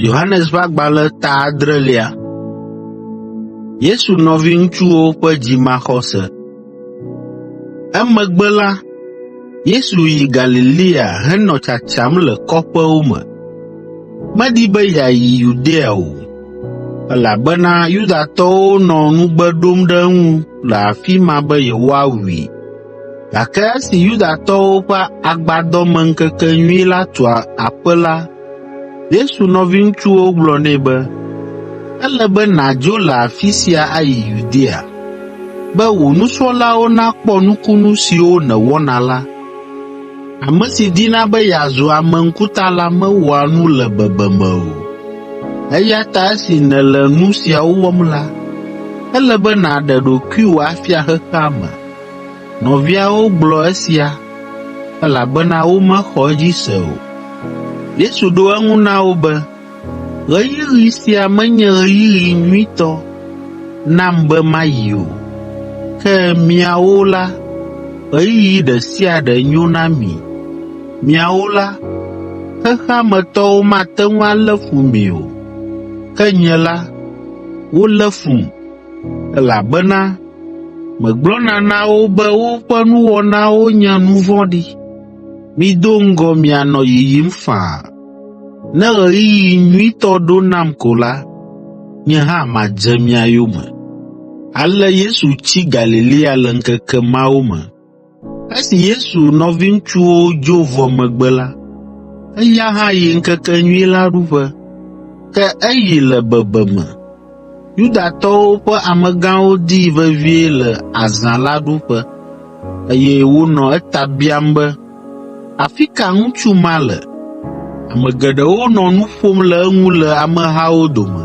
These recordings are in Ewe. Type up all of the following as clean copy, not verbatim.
Yohanes ƒe agbalẽ ta adrelia. Yesu nɔviŋutsuwo ƒe dzimaxɔse. Emegbe la, Yesu yi Galilea henɔ tsatsam le kɔƒewo me. Medi be yeayi Yudea o, elabena Yudatɔwo nɔ nugbe ɖom ɖe eŋu le afi ma be yewoawui. Gake esi Yudatɔwo ƒe Agbadɔmeŋkekenyui la tu aƒe la, Yesu nɔviŋutsuwo gblɔ nɛ be, “Ele be nàdzo le afi sia ayi Yudea, be wò nusrɔ̃lawo nakpɔ nukunu siwo nèwɔna la. Ame si dina be yeazu ame ŋkuta la mewɔa nu le bebeme o. Eya ta esi nèle nu siawo wɔm la, ele be nàɖe ɖokuiwò afia xexea me.” Nɔviawo gblɔ esia, elabena womexɔ edzi se o. Yesu ɖo eŋu na wo be, “Ɣeyiɣi sia menye ɣeyiɣi nyuitɔ nam be mayi o, ke miawo la, ɣeyiɣi ɖe sia ɖe nyo na mi. Miawo la, xexea me tɔwo mate ŋu alé fu mi o, ke nye la, wolé fum, elabena Megblɔna na wo be woƒe nuwɔnawo nye nu vɔ̃ɖi. Mido ŋgɔ mianɔ yiyim faa. Ne ɣeyiɣi nyuitɔ ɖo nam ko la, nye hã madze mia yome.” Ale Yesu tsi Galilea le ŋkeke mawo me. Esi Yesu nɔviŋutsuwo dzo vɔ megbe la, eya hã yi ŋkekenyui la ɖuƒe, ke eyi le bebeme. Yudatɔwo ƒe amegãwo dii vevie le azã la ɖuƒe, eye wonɔ eta biam be, “Afi ka ŋutsu ma le?” Ame geɖewo nɔ nu ƒom le eŋu le amehawo dome.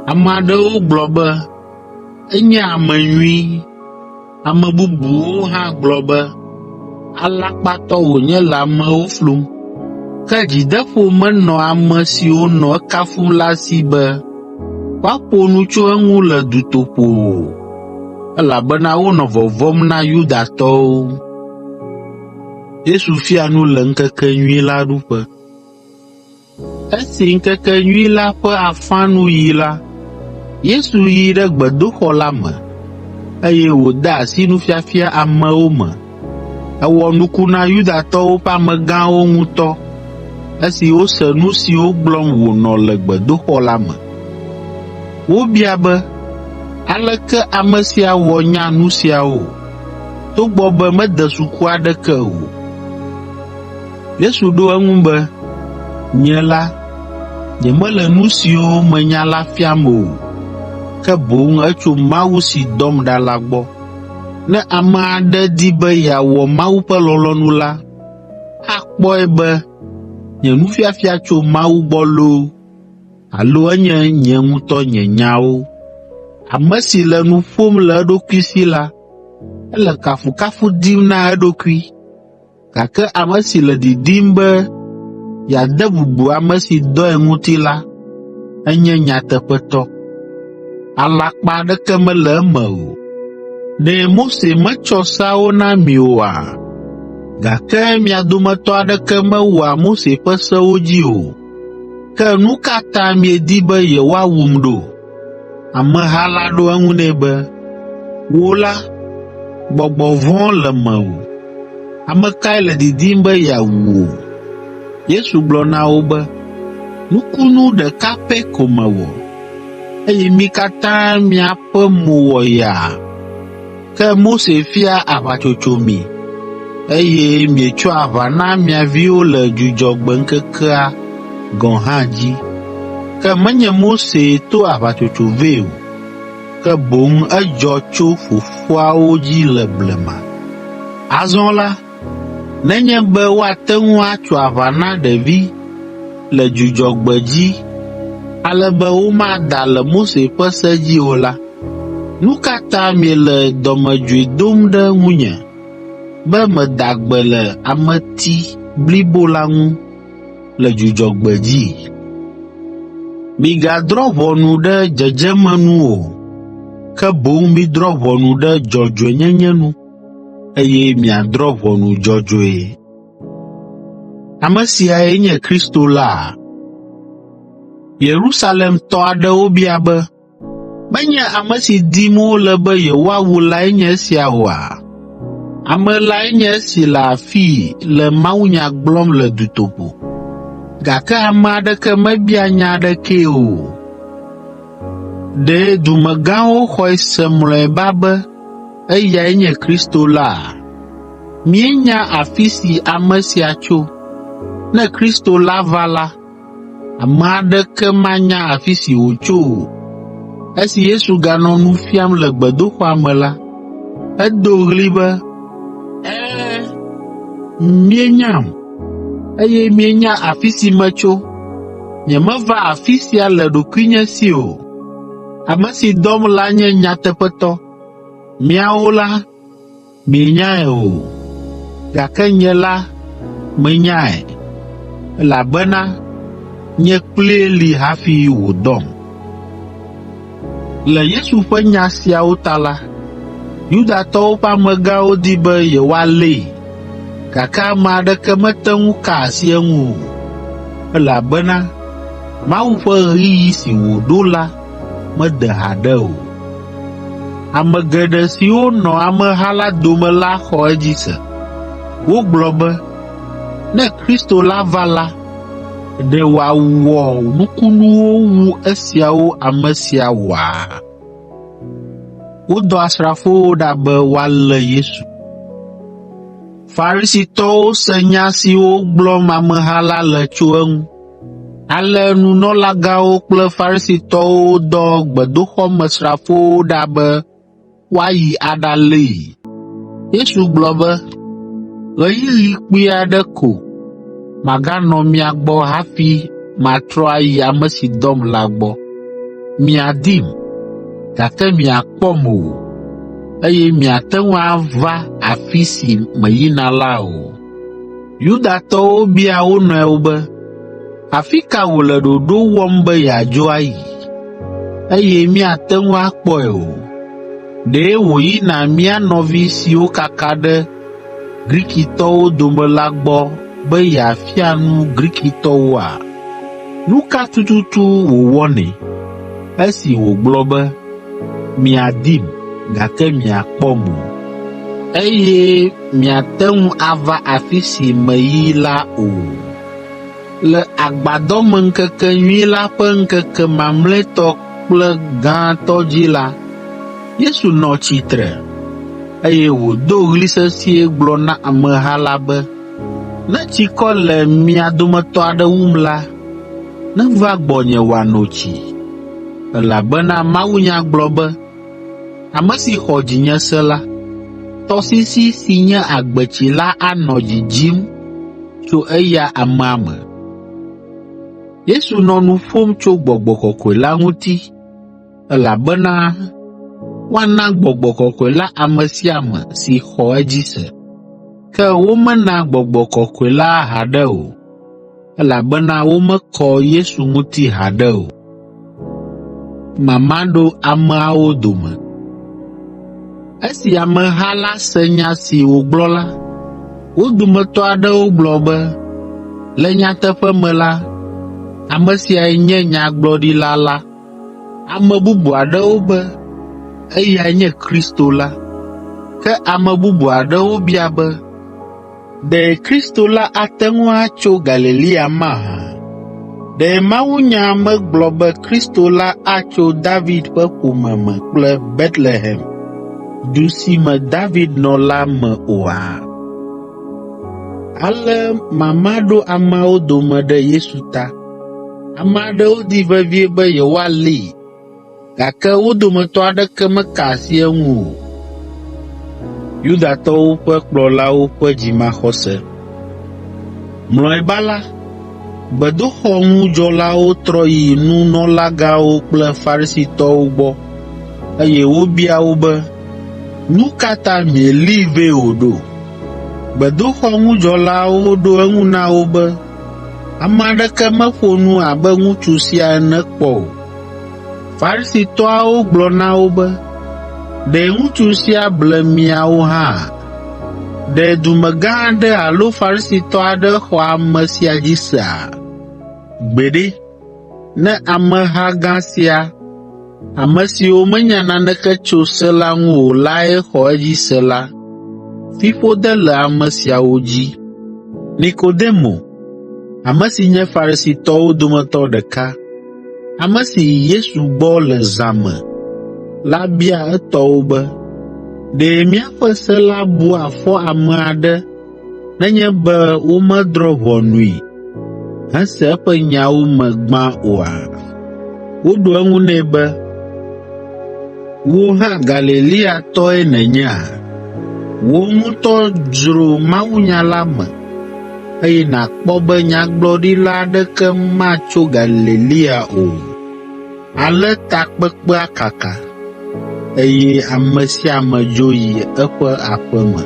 Ame aɖewo gblɔ be, “Enye ame nyui.” Ame bubuwo hã gblɔ be, “Alakpatɔ wònye le amewo flum.” Ke dzideƒo menɔ ame siwo nɔ ekafum la si be woaƒo nu tso eŋu le dutoƒo o, elabena wonɔ vɔvɔ̃m na Yudatɔwo. Yesu fia nu le ŋkekenyui la ɖuƒe. Esi ŋkekenyui la ƒe afã nu yi la, Yesu yi ɖe gbedoxɔ la me, eye wòde asi nufiafia amewo me. Ewɔ nuku na Yudatɔwo ƒe amegãwo ŋutɔ esi wose nu siwo gblɔm wònɔ le gbedoxɔ la me. Wobia be, “Aleke ame sia wɔ nya nu siawo, togbɔ be mede suku aɖeke o?” Yesu ɖo eŋu be, “Nye la, nyemele nu siwo menya la fiam o, ke boŋ etso Mawu si dɔm ɖa la gbɔ. Ne ame aɖe di be yeawɔ Mawu ƒe lɔlɔ̃nu la, akpɔe be nye nufiafia tso Mawu gbɔ loo alo enye nye ŋutɔ nye nyawo. Ame si le nu ƒom le eɖokui si la, ele kafukafu dim na eɖokui. Gake ame si le didim be yeade bubu ame si dɔe ŋuti la, enye nyateƒetɔ. Alakpa aɖeke mele eme o. Ɖe Mose metsɔ seawo na mi oa? Gake mia dometɔ aɖeke mewɔa Mose ƒe sewo dzi o. Ke nu ka ta miedi be yewoawum ɖo?” Ameha la ɖo eŋu nɛ be, “Wò la, gbɔgbɔ vɔ̃ le mewò. Ame kae le didim be yeawu wò?” Yesu gblɔ na wo be, “Nukunu ɖeka pɛ ko mewɔ, eye mi katã miaƒe mo wɔ yaa. Ke Mose fia aʋatsotso mi, eye mietsoa aʋa na mia viwo le Dzudzɔgbe ŋkekea gɔ̃ hã dzi. Ke menye Mosee to aʋatsotso vɛ o, ke boŋ edzɔ tso fofoawo dzi le blema. Azɔ la, nenye be woate ŋu atso aʋa na ɖevi le Dzudzɔgbe dzi ale be womada le Mose ƒe se dzi o la, nu ka ta miele dɔmedzoe dom ɖe ŋunye be meda gbe le ameti blibo la ŋu le Dzudzɔgbe dzi? Migadrɔ̃ ʋɔnu ɖe dzedzeme nu o, ke boŋ midrɔ̃ ʋɔnu ɖe dzɔdzɔenyenye nu, eye miadrɔ̃ ʋɔnu dzɔdzɔe. Ame siae nye Kristo la?” Yerusalemtɔ aɖewo bia be, “Menye ame si dim wole be yewoawu lae nye esia oa? Ame lae nye esi le afii le mawunya gblɔm le dutoƒo, gake ame aɖeke mebia nya aɖekee o. Ɖe dumegãwo xɔe se mlɔeba be eyae nye Kristo la? Míenya afi si ame sia tso. Ne Kristo la va la, Ame aɖeke manya afi si wòtso o.” Esi Yesu ganɔ nu fiam le gbedoxɔa me la, edo ɣli be, “Ɛ̃, mienyam, eye mienya afi si metso. Nyemeva afi sia le ɖokuinye si o. Ame si dɔm la nye nyateƒetɔ. Miawo la, Mienyae o, gake nye la menyae, elabena nye kplii li hafi wòdɔm.” Le Yesu ƒe nya siawo ta la, Yudatɔwo ƒe amegãwo di be yewoalée, gake ame aɖeke mete ŋu ka asi eŋu o, elabena Mawu ƒe ɣeyiɣi si wòɖo la mede haɖe o. Ame geɖe siwo nɔ ameha la dome la xɔ edzi se. Wogblɔ be, “Ne Kristo la va la, ɖe wòawɔ nukunuwo wu esiawo ame sia wɔa?” Wodɔ asrafowo ɖa be woalé Yesu. Farisitɔwo se nya siwo gblɔm ameha la le tso eŋu. Ale nunɔlagãwo kple Farisitɔwo dɔ gbedoxɔmesrafowo ɖa be woayi aɖalée. Yesu gblɔ be, “Ɣeyiɣi kpui aɖe ko maganɔ mia gbɔ hafi matrɔ ayi ame si dɔm la gbɔ. Miadim, gake miakpɔm o, eye miate ŋu ava afi si meyina la o.” Yudatɔwo bia wo nɔewo be, “Afi ka wòle ɖoɖo wɔm be yeadzo ayi, eye míate ŋu akpɔe o? Ɖe wòyina mía nɔvi siwo kaka ɖe Grikitɔwo dome la gbɔ be yeafia nu Grikitɔwoa? Nu ka tututu wòwɔnɛ esi wògblɔ be, ‘Miadim, gake miakpɔm o, eye miate ŋu ava afi si meyi la o.’ ” Le Agbadɔmeŋkekenyui la ƒe ŋkeke mamlɛtɔ kple gãtɔ dzi la, Yesu nɔ tsitre, eye wòdo ɣli sesĩe gblɔ na ameha la be, “Ne tsikɔ le mia dometɔ aɖe wum la, neva gbɔnye wòano tsi, elabena mawunya gblɔ be, ‘Ame si xɔ dzinye se la, tɔsisi si nye agbetsi la anɔ dzidzim tso eya amea me.’ ” Yesu nɔ nu ƒom tso Gbɔgbɔ Kɔkɔe la ŋuti, elabena woana Gbɔgbɔ Kɔkɔe la ame sia ame si xɔ edzi se. Ke womena Gbɔgbɔ Kɔkɔe la haɖe o, elabena womekɔ Yesu ŋuti haɖe o. Mama ɖo ameawo dome. Esi ameha la se nya si wògblɔ la, wo dometɔ aɖewo gblɔ be, “Le nyateƒe me la, ame siae nye nyagblɔɖila la.” Ame bubu aɖewo be, “Eyae nye Kristo la.” Ke ame bubu aɖewo bia be, “Ɖe Kristo la ate ŋu atso Galilea mahã? Ɖe mawunya megblɔ be Kristo la atso David ƒe ƒome me kple Betlehem, du si me David nɔ la me oa?” Ale mama ɖo ameawo dome ɖe Yesu ta. Ame aɖewo di vevie be yewoalée, gake wo dometɔ aɖeke meka asi eŋu o. Yudatɔwo ƒe kplɔlawo ƒe dzimaxɔse. Mlɔeba la, gbedoxɔŋudzɔlawo trɔ yi nunɔlagãwo kple Farisitɔwo gbɔ, eye wobia wo be, “Nu ka ta mielée vɛ o ɖo?” Gbedoxɔŋudzɔlawo ɖo eŋu na wo be, “Ame aɖeke meƒo nu abe ŋutsu sia ene kpɔ o.” Farisitɔawo gblɔ na wo be, “Ɖe ŋutsu sia ble miawo hã? Ɖe dumegã aɖe alo Farisitɔ aɖe xɔ ame sia dzi sea? Gbeɖe! Ne ameha gã sia, ame siwo menya naneke tso se la ŋu o lae xɔ edzi se la, fiƒode le ame siawo dzi.” Nikodemo, ame si nye Farisitɔwo dometɔ ɖeka, ame si yi Yesu gbɔ le zã me la bia etɔwo be, “Ɖe míaƒe se la bua fɔ ame aɖe nenye be womedrɔ̃ ʋɔnui hese eƒe nyawo me gbã oa?” Woɖo eŋu nɛ be, “Wò hã Galileatɔe nènyea? Wò ŋutɔ dzro mawunya la me, eye nàkpɔ be nyagblɔɖila aɖeke matso Galilea o.” Ale takpekpea kaka, eye ame sia ame dzo yi eƒe aƒe me.